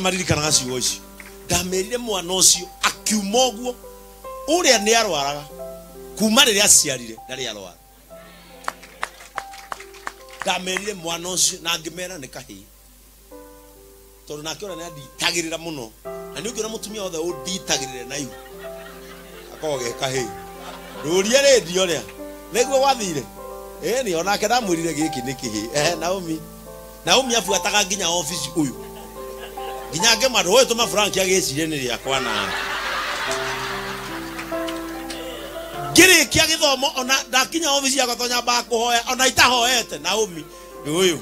Maririkanaga ciugo icio. Ndamerire mwana ũcio akiuma ũguo ũrĩa nĩ arwaraga kuma rĩrĩa aciarire ndarĩ arwara. Ndamerire mwana ũcio na ngĩmera nĩ kahĩĩ, tondũ nake ũrĩa nĩ anditagĩrĩra mũno, na nĩ ũngĩona mũtumia wothe ũnditagĩrĩre na ihu akoragwo ge kahĩĩ. Rũria rĩndio rĩa nĩguo gwathire ĩni, onake ndamwĩrire gĩkĩ nĩ kĩhĩĩ. Ehe, Naomi Naomi abuataga nginya ofici ũyũ nginya ngĩmwandũ ũyũ tũma Frank agĩcirie nĩ rĩakwa na ngĩrĩkia gĩthomo ona ndakinya ofici yakwa to nyambaga kũhoya ona itahoete. Naomi ũyũ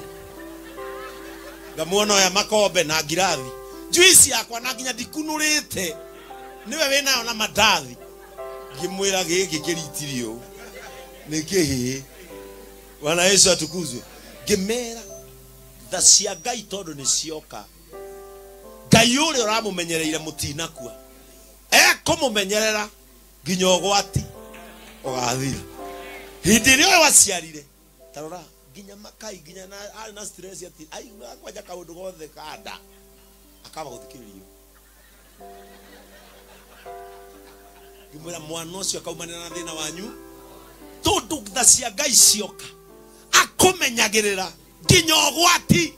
ngamuona oya makombe na ngirathi juice yakwa na nginya ndikunũrĩte nĩwe wĩnayo na mandathi, ngĩmwĩra gĩkĩ kĩritirio nĩ kĩhĩĩ. Bwana Yesu atukuzwe. Ngĩmera tha cia Ngai tondũ nĩ cioka, Ngai ũrĩa ũramũmenyereire mũtinakua ekũmũmenyerera nginya ũgwati ũgathira. Hĩndĩ ĩrĩa ũyũ aciarire tarora nginya makai nginya na arĩ na stress ati aigua kwanja kaũndũ gothe kanda akaba gũthikĩrĩrio. Ngĩmwĩra mwana ũcio akaumanĩra na thĩna wanyu tondũ tha cia Ngai cioka akũmenyagĩrĩra nginya ũgwati.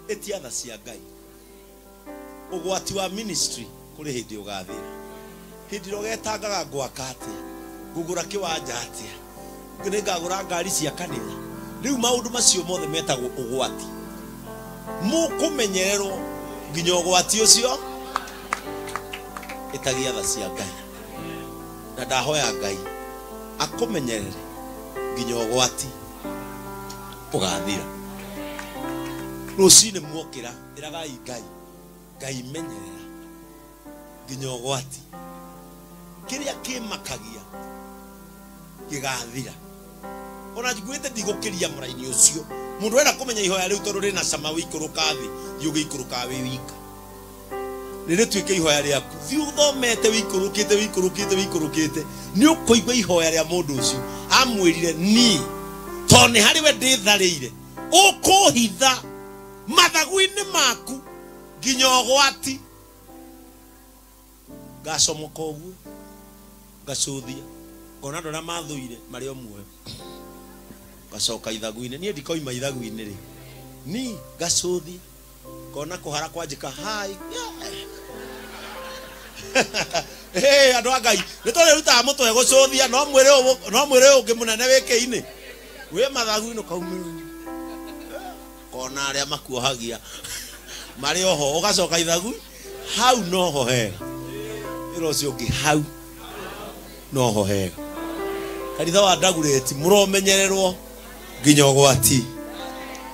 Ĩtia tha cia Ngai. Ũgwati wa ministry kũrĩ hĩndĩ ũgathira. Hĩndĩ ĩrĩa ũgetangaga ngwaka atĩa, ngũgũra kĩwanja atĩa, nĩngagũra ngari cia kanitha. Rĩu maũndũ macio mothe metagwo ũgwati. Mũkũmenyererwo nginya ũgwati ũcio. Ĩtagia tha cia Ngai. Na ndahoya Ngai akũmenyerere nginya ũgwati ũgathira. Rũcinĩ muokĩra ĩragai Ngai, Ngai menyerera nginya ũgwati kĩrĩa kĩmakagia gĩgathira. Ona njiguĩte ndigũkĩria mũraini ũcio. Mũndũ enda kũmenya ihoya rĩu tondũ rĩna cama wĩikũrũka thĩ, thiĩ ũgĩikũrũkaga wĩ wika. Rĩrĩtuĩke ihoya rĩaku, thiĩ ũthomete wĩikũrũkĩte wĩikũrũkĩte wĩikũrũkĩte, nĩ ũkũigua ihoya rĩa mũndũ ũcio. Amwĩrire niĩ tondũ nĩ harĩ we ndĩtharĩire, ũkũhitha mathagu-inĩ maku nginya ũgwati. Ngacomoka ũguo ngacũthia ngona andũ arĩa mathũire marĩ o muoyo, ngacoka ithagu-inĩ. Niĩ ndikoima ithagu-inĩ rĩ, ni ngacũthia ngona kũhara kwanjĩka hai. Hey, andũ a Ngai nĩ tũrĩrutaga mũtwe gũcũthia, no mwĩrĩ ũngĩ mũnene wĩkĩ-inĩ wĩ mathagu-inĩ ũkaumĩra kona arĩa makuohagia marĩ oho, ũgacoka ithagu hau noho hega. Ĩra ũcio ũngĩ hau noho hega. Kanitha wa Dagoretti mũromenyererwo nginya ũgwati.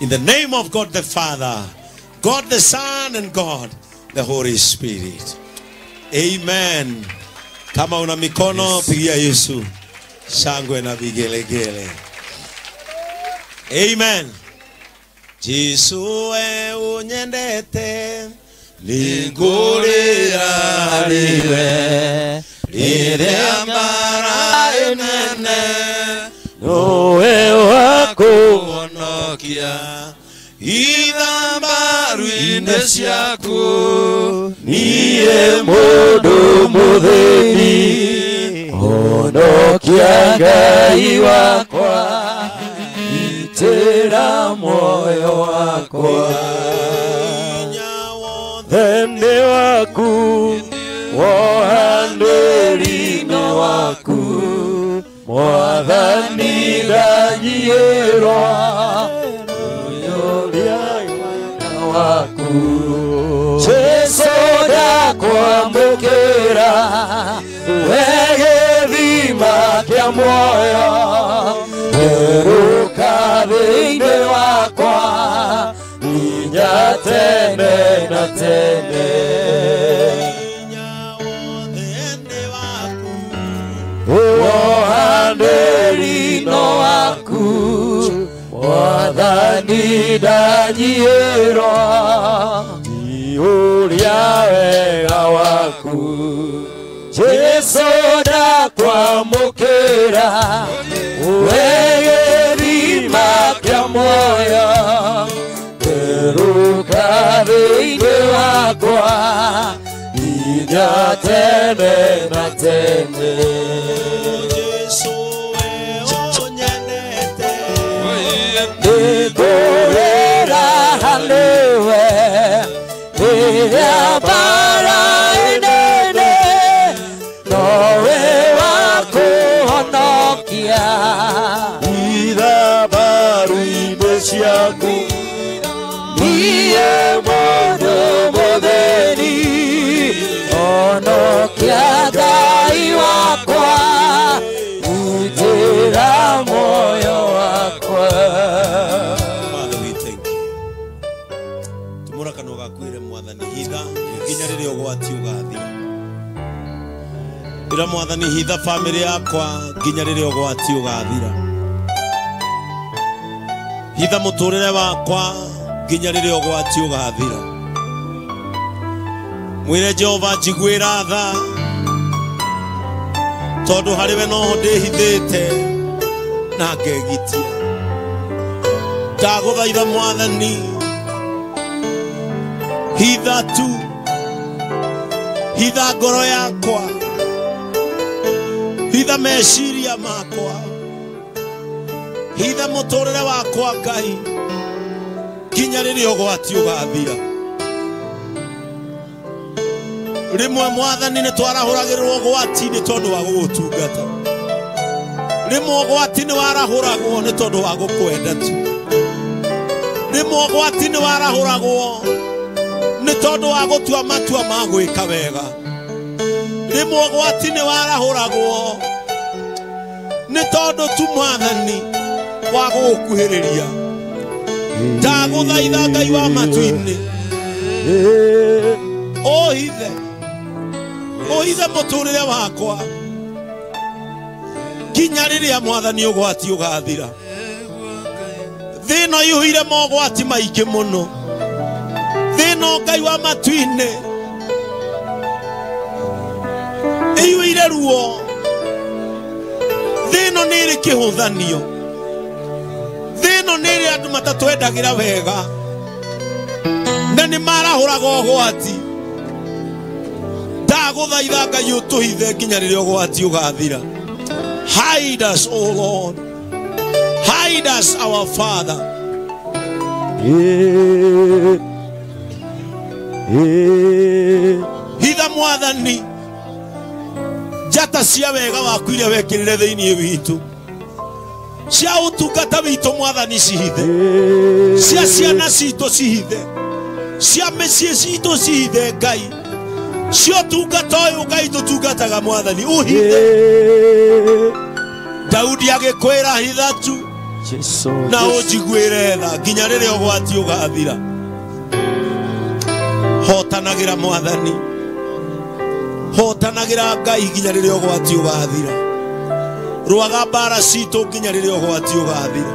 In the name of God the Father, God the Son, and God the Holy Spirit. Amen. Kama una mikono, yes, pigia Yesu shangwe na vigelegele. Amen. Jesu we unyendete ningũrĩra harĩwe rĩrĩa mbara ĩnene nowe wakũhonokia ithambaru-inĩ ciaku niĩ mũndũ mũthĩni honokia Ngai wakwa itĩra muoyo wakwa. Thene waku wohanĩri-inĩ waku Mwathani ndanyiĩrwo ũyũria waku. Jesũ ndakwamũkĩra we gĩthima kĩa muoyo, therũka thĩinĩ wakwa nginya tene na tene. Wohanĩri-inĩ waku Mwathani ndanyiĩrwo ũrĩa wega waku. Jesũ ndakwamũkĩra we gĩthima kĩa muoyo, therũka Nginya tene na tene. Jesu we ũnyendete. Nĩngũrĩra harĩwe rĩrĩa mbara ĩnene, nowe wa kũhonokia. Hitha mbaru-inĩ ciaku, niĩ mũndũ mũthĩni, honokia Ngai wakwa, rutĩra muoyo wakwa. Father, we thank you. Tumũra kanua gaku ĩre Mwathani hitha nginya rĩrĩa ũgwati ũgathira. Ĩra Mwathani hitha famĩlĩ yakwa nginya rĩrĩa ũgwati ũgathira. Hitha mũtũrĩre wakwa nginya rĩrĩa ũgwati ũgathira. Mwĩre Jehova njiguĩra tha, tondũ harĩ we noho ndĩhithĩte na ngegitia. Ndagũthaitha Mwathani hitha tu, hitha ngoro yakwa, hitha meciria makwa, hitha mũtũrĩre wakwa Ngai nginya rĩrĩa ũgwati ũgathira. Rĩmwe Mwathani nĩ twarahũragĩrwo ũgwati nĩ tondũ wa gũgũtungata. Rĩmwe ũgwati nĩ warahũragwo nĩ tondũ wa gũkwenda tu. Rĩmwe ũgwati nĩ warahũragwo nĩ tondũ wa gũtua matua ma gwĩka wega. Rĩmwe ũgwati nĩ warahũragwo nĩ tondũ tu Mwathani wa gũgũkuhĩrĩria. Ndagũthaitha Ngai wa matu-inĩ, ũhithe, ũhithe mũtũrĩre wakwa nginya rĩrĩa Mwathani ũgwati ũgathira. Thĩ ĩno ĩiyũire mogwati maingĩ mũno. Thĩ ĩno Ngai wa matu-inĩ ĩiyũire ruo. Thĩ ĩno nĩ ĩrĩ kĩhũthanio. Thĩ ĩno nĩ ĩrĩ andũ matatwendagĩra wega na nĩ marahũraga ũgwati. Ndagũthaitha Ngai ũtũhithe nginya rĩrĩa ũgwati ũgathira. Hide us, O Lord. Hide us, our Father. Hitha Mwathani njata cia wega waku iria wekĩrire thĩinĩ witũ, cia ũtungata witũ Mwathani cihithe, cia ciana citũ cihithe, cia mĩciĩ citũ cihithe Ngai, cia ũtungata ũyũ Ngai tũtungataga Mwathani ũhithe. Daudi agĩkwĩra hitha tu na ũnjiguĩre tha nginya rĩrĩa ũgwati ũgathira. Hotanagĩra Mwathani, hotanagĩra Ngai nginya rĩrĩa ũgwati ũgathira. Rũaga mbara citũ nginya rĩrĩa ũgwati ũgathira.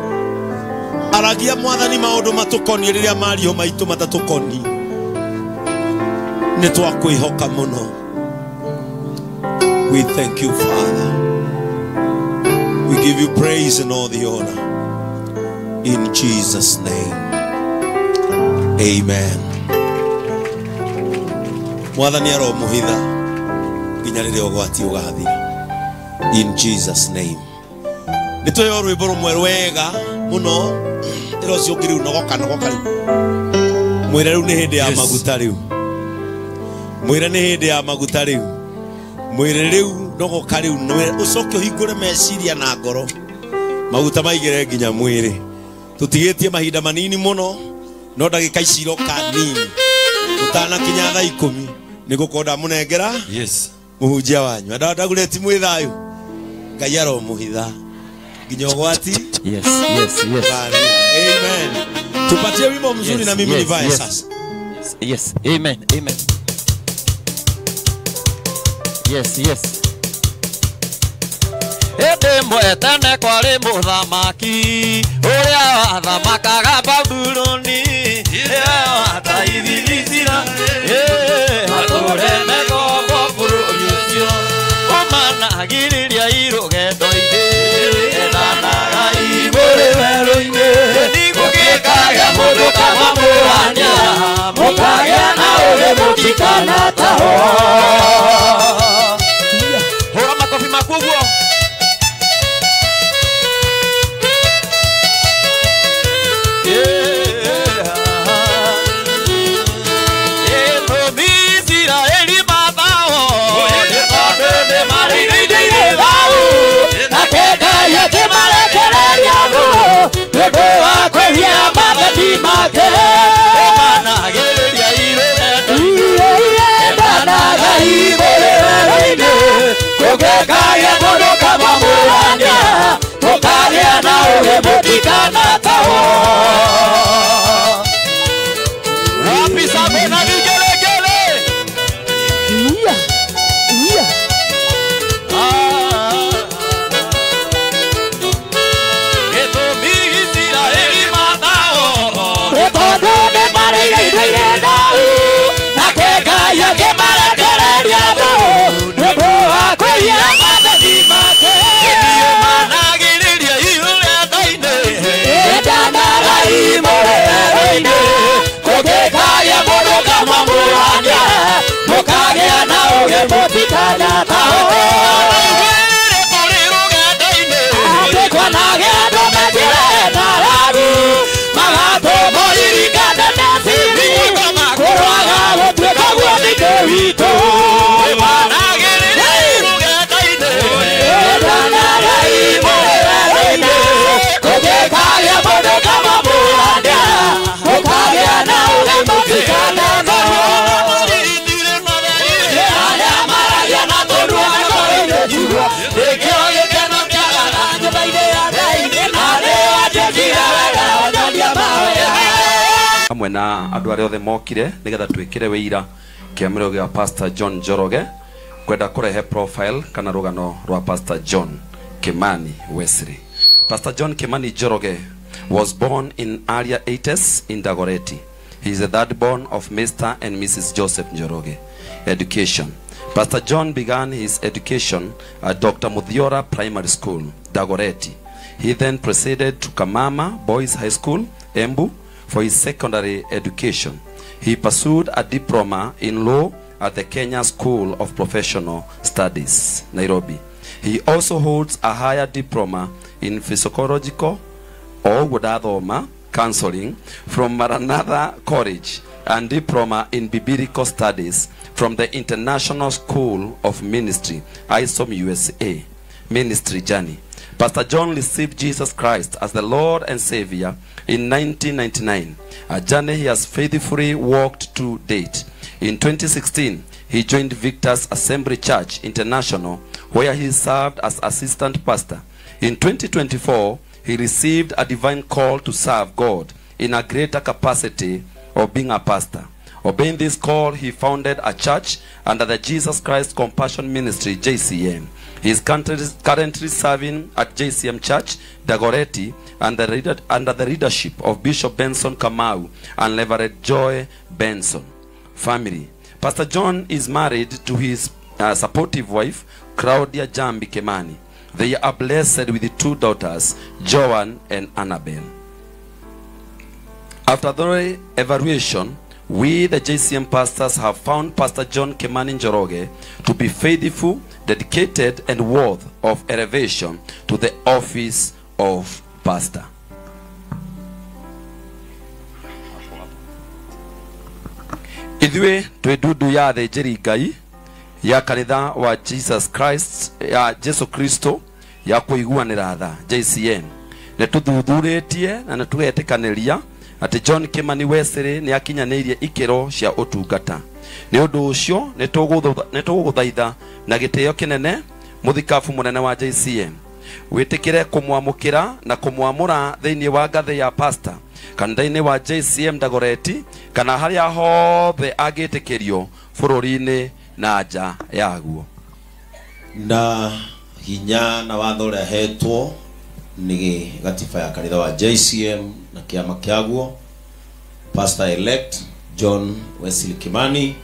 Aragia Mwathani maũndũ matũkoniĩ rĩrĩa mario maitũ matatũkoniĩ. Nĩ twakwĩhoka mũno. We thank you, Father. We give you praise and all the honor. In Jesus' name. Amen. Mwathani aromũhitha nginya rĩrĩa ũgwati ũgathira. In Jesus' name. Nĩ twĩheo rwĩmbo rũmwe rwega mũno. Ĩra ũcio ũngĩ rĩu nogoka nogoka rĩu. Mwĩre rĩu nĩ hĩndĩ ya maguta rĩu. Mwĩre nĩ hĩndĩ ya maguta rĩu. Mwĩre rĩu nogoka rĩu. Ũcoke ũhingũre meciria na ngoro. Maguta maigĩre nginya mwĩrĩ. Tũtigĩtie mahinda manini mũno, no ndagĩka ici iroka nini. Tũtanakinya thaa 10 nĩ gũkorwo ndamũnengera mũhunjia wanyu. Andũ ndagũrĩti mwĩ thayũ. Ngai aromũhitha nginya ũgwati. Yes, yes, yes. Amen. Tupatie wimbo mzuri na mimi nivae sasa. Yes, amen, amen. Yes, yes. Ende mwetene kwari muthamaki uria wathamakaga Babuloni, wataithirie atũre mĩgongo bũrũri ũcio ũmanagiriria irũgendo-inĩ ethanaga igũrĩ werũ-inĩ nĩgũgĩkagĩa mũndũ kana mũrania mũkagĩa na ũũgĩ mũtikanatahwo. maathani make. Ũmanagĩrĩria irũgendo-inĩ, endanagai mũrĩ werũ-inĩ, kũngĩkagĩa mũndũ kamamũrania, mũkagĩa na ũũgĩ mũtikanatahwo. Wapi Sabo na vigelegele? Iya. Iya. Gĩtũmi Isiraeli mathao, Tondũ nĩmarĩire indo irĩ thaahu, nake Ngai akĩmarekereria thũ nĩ ũndũ wa kũiya maathani make. Ũmanagĩrĩria irũgendo-inĩ, Endanagai mũrĩ werũ-inĩ, kũngĩkagĩa mũndũ kamamũrania, mũkagĩa na ũũgĩ mũtikanatahwo. Rĩrĩ tũrĩ rũgendo-inĩ, Angĩkwanagĩa andũ mekire ng'aragu, magatũma ũririkane Misiri, kũroaga gũtuĩka guo thĩinĩ witũ. Ũmanagĩrĩria irũgendo-inĩ, Endanagai mũrĩ werũ-inĩ, kũngĩkagĩa mũndũ kamamũrania, mũkagĩa na ũũgĩ mũtikanatahwo. Arĩa maragia na tũnua ngoro-inĩ ciugo, nĩkĩo gĩkeno kĩagaga nyũmba-inĩ ya Ngai, na nĩo anjĩkire wega onania mawega. Hamwe na andũ arĩa othe mokire nĩgetha twĩkĩre wĩira kĩamũrĩro gĩa Pastor John Njoroge, kwenda kũrehe profile kana rũgano rwa Pastor John Kimani Wesley. Pastor John Kimani Njoroge was born in area 80s in Dagoretti. He is the third born of Mr. and Mrs. Joseph Njoroge. Education. Pastor John began his education at Dr. Muthiora Primary School, Dagoretti. He then proceeded to Kamama Boys High School, Embu, for his secondary education. He pursued a diploma in law at the Kenya School of Professional Studies, Nairobi. He also holds a higher diploma in physiological or Gudathoma counseling from Maranatha College and diploma in biblical studies from the International School of Ministry, ISOM USA, ministry journey. Pastor John received Jesus Christ as the Lord and Savior in 1999, a journey he has faithfully walked to date. In 2016, he joined Victor's Assembly Church International, where he served as assistant pastor. In 2024, he received a divine call to serve God in a greater capacity of being a pastor. Obeying this call, he founded a church under the Jesus Christ Compassion Ministry, JCM. He is currently serving at JCM Church, Dagoretti, under the leadership of Bishop Benson Kamau and Reverend Joy Benson. Family. Pastor John is married to his supportive wife, Claudia Jambi Kemani. They are blessed with two daughters, Joan and Annabel. After thorough evaluation, we, the JCM pastors, have found Pastor John Kimani Njoroge to be faithful, dedicated, and worth of elevation to the office of pastor. Ithuĩ twĩ ndundu ya athĩnjĩri Ngai ya kanitha wa Jesus Christ ya Jesu Kristo ya kũiguanĩra tha JCM, nĩ tũthuthurĩtie na nĩ tũgetĩkanĩria atĩ John Kimani Wesley nĩ akinyanĩirie ikĩro cia ũtungata. Nĩ ũndũ ũcio nĩ tũgũgũthaitha na gĩtĩo kĩnene mũthikabu mũnene wa JCM wĩtĩkĩre kũmwamũkĩra na kũmwamũra thĩinĩ wa ngathĩ ya pastor kanitha-inĩ wa JCM Dagoretti kana harĩa hothe angĩtĩkĩrio bũrũri-inĩ na nja yaguo. Na hinya na watho ũrĩa hetwo nĩ gatiba ya kanitha wa JCM na kĩama kĩaguo, Pastor elect John Wesley Kimani,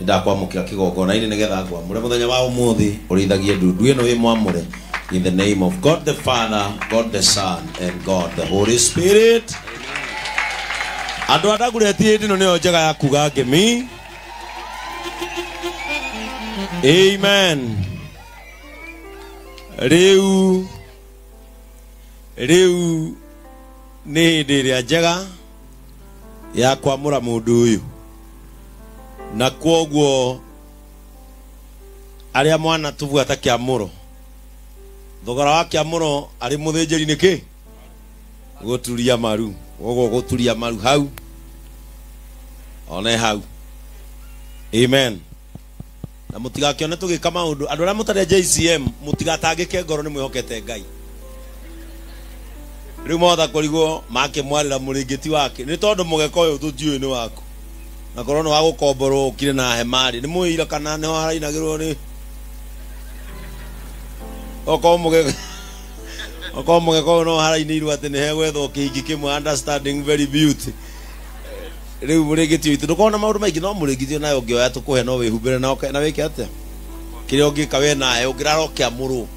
nĩndakwamũkĩra kĩgongona-inĩ nĩgetha ngwamũre mũthenya wa ũmũthĩ ũrĩithagie ndundu ĩno wĩ mwamũre. In the name of God the Father, God the Son, and God the Holy Spirit. Andũ a Dagoretti hĩndĩ ĩno nĩyo njega ya kuga ngemi. Amen. Rĩu nĩ hĩndĩ ĩrĩa njega ya kwamũra mũndũ ũyũ, na kwoguo arĩa mwana tubuata kĩamũro, thogora wa kĩamũro arĩ mũthĩnjĩri nĩ kĩ? Gũturia maru. Koguo guturia maru hau one hau. Amen. Na mutigakione tugika maundu andu aria mutari JCM mutigatangike ngoro ni mwihokete Ngai. Riu motha kurigwo makimwarira muringiti wake ni tondu mugeko uyu tutiui ni waku na korwo ni wa gukomborwo ukire na hemari ni muira kana ni harainagirwo ni okorwo mugeko okorwo mugeko no harainirwo ati ni hegwethwo kihiki kimwe understanding very beauty. Riu muringiti witu ndukona maundu maingi no muringiti nayo ungioya tukuhe no wihumbire na na wike atia kiria ungika we naye ungirara ukiamurwo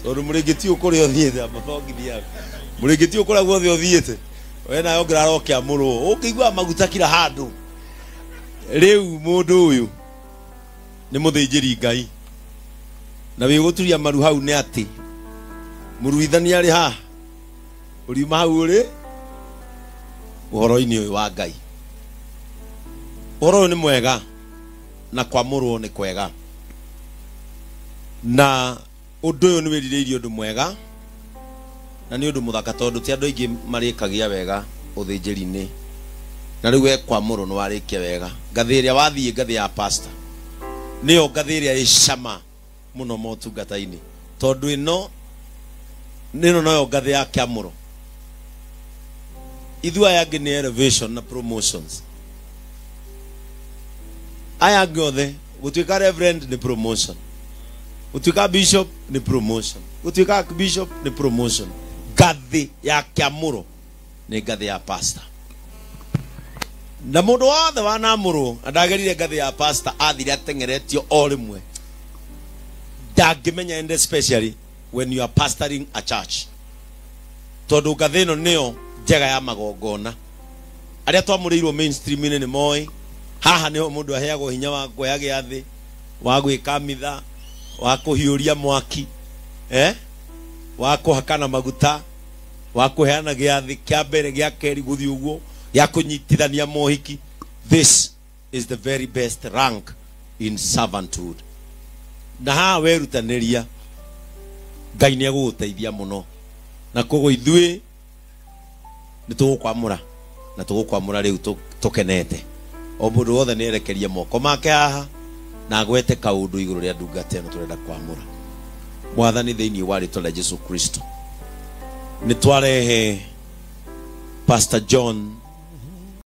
tondu muringiti ukuria uthiite amathongithia muringiti ukuria guothe uthiite we naye ungirara ukiamurwo ukigua maguta kila handu. Riu mundu uyu ni muthinjiri Ngai na wiguturia maru hau ni ati muruithania ari ha uriuma hau uri uhoro-ini uyu wa Ngai. Uhoro uyu ni mwega na kwamurwo ni kwega na undu uyu ni wirireirie undu mwega na ni undu muthaka tondu ti andu aingi marikagia wega uthinjiri-ini na riu we kwamurwo ni warikia wega. Ngathi iria wathie ngathi ya pastor niyo ngathi iria icama muno motungata-ini tondu ino nino noyo ngathi ya kiamuro. Ithuĩ aya angĩ nĩ elevation na promotions. Aya angĩ othe gũtuĩka reverend nĩ promotion, gũtuĩka bishop nĩ promotion, gũtuĩka archbishop nĩ promotion. Ngathi ya kiamuro nĩ ngathi ya pastor. Na mundu wothe wanamũrwo na ndagerire ngathi ya pastor athire ateng'eretio o rĩmwe ndangĩmenya, and especially when you are pastoring a church, tondu ngathi ĩno nĩyo njega ya magongona. Arĩa twamũrĩirwo mainstream-inĩ nĩ moĩ haha nĩho mũndũ aheagwo hinya wa kuoya gĩathĩ, wa gwĩka mitha, wa kũhiũria mwaki, wa kũhakana maguta, wa kũheana gĩathĩ kĩa mbere gĩa kerĩ gũthiĩ ũguo, gĩa kũnyitithania mohiki. This is the very best rank in servanthood. Na haha werutanĩria Ngai nĩ egũgũteithia mũno. Na koguo ithuĩ nĩ tũgũkwamũra na tũgũkwamũra rĩu tũkenete. O mũndũ wothe nĩ erekerie moko make haha na agwete kaũndũ igũrũ rĩa ndungata ĩno tũrenda kwamũra. Mwathani, thĩinĩ wa rĩtwa rĩa Jesu Kristo nĩ twarehe Pastor John